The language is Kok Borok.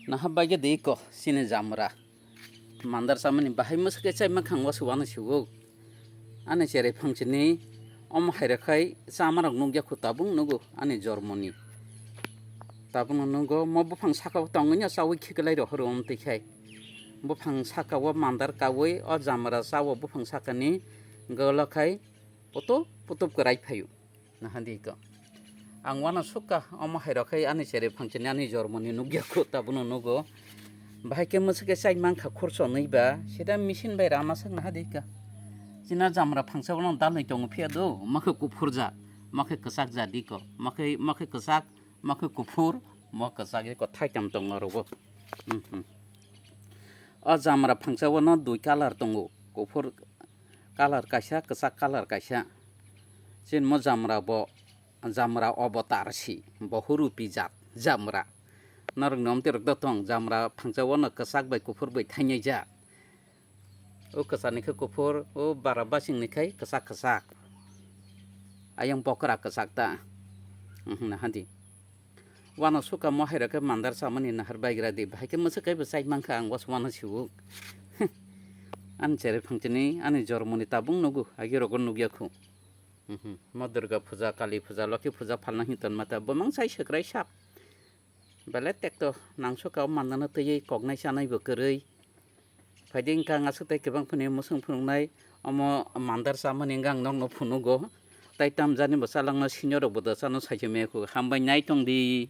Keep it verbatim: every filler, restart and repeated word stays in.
Naha baikhe de iko chini jamra. Mandar chamani bahai mwswk khe chaima khang wasu wano siwo. Ani cherai phangsini omo haira khai chamarok nukya khu tabung nugo ani jormoni. Tabung nugo mo buphang saka o tongwi no chawi khiklai rohoro omtwi khai. Buphang saka o mandar kawi o jamra chawo buphang sakani golo khai putup putup kwrai phaio. Nahadi ko. Ang wano sukha omo hairok khai ani cherai phangsini ani jormoni nukya khu tabung nugo. Bahai khe mwswk khe chai mankha khurso nwi ba, sida machine bai rama sak naha di ka. China jamra phangsa bono dalnwi tongo phiya do, makhe kuphur ja, makhe kwchak ja di ko, makhe, makhe kwchak, makhe kuphur, mo kwchak iko thaitham tongo oro bo. Mhm. O jamra phangsa bono dui colour tongo, kuphur colour kaisa, kwchak colour kaisa. Chini mo jamra bo jamra obotar si, bohurupi jat jamra. Norok nom tirok da tong jamra phangsa wano kwchak bai kuphur bai thainai jak. O kwchak ni khe kuphur, o bara basing ni khai kwchak kwchak. Ayang bokra kwchak ta. Mhm, nahadi. Wano sukha mo hairok khe mandar chamani nahar baigra di. Bahai khe mwswk kaibo chai mankha ang wasu wano siwo. Ani cherai phangsini ani jormoni tabung nugo, agi rogo nukya khu. Mhm. Mo Durga puja, Kali puja, Lokhi puja phalna hin ton mata, bo mang sai swkrai sak. Belai tekto nangso ka o mandano twiwi koknai chanai bo kwrwi. Phaidi wngkha ang aswk tei kwbang phani mwswng phunuknai, omo mandar chamani wngkha ang nokno phunugo. Tai tamjani bo chalangno senior rok bo da chano sai se maya khu. Hambai nai tong di.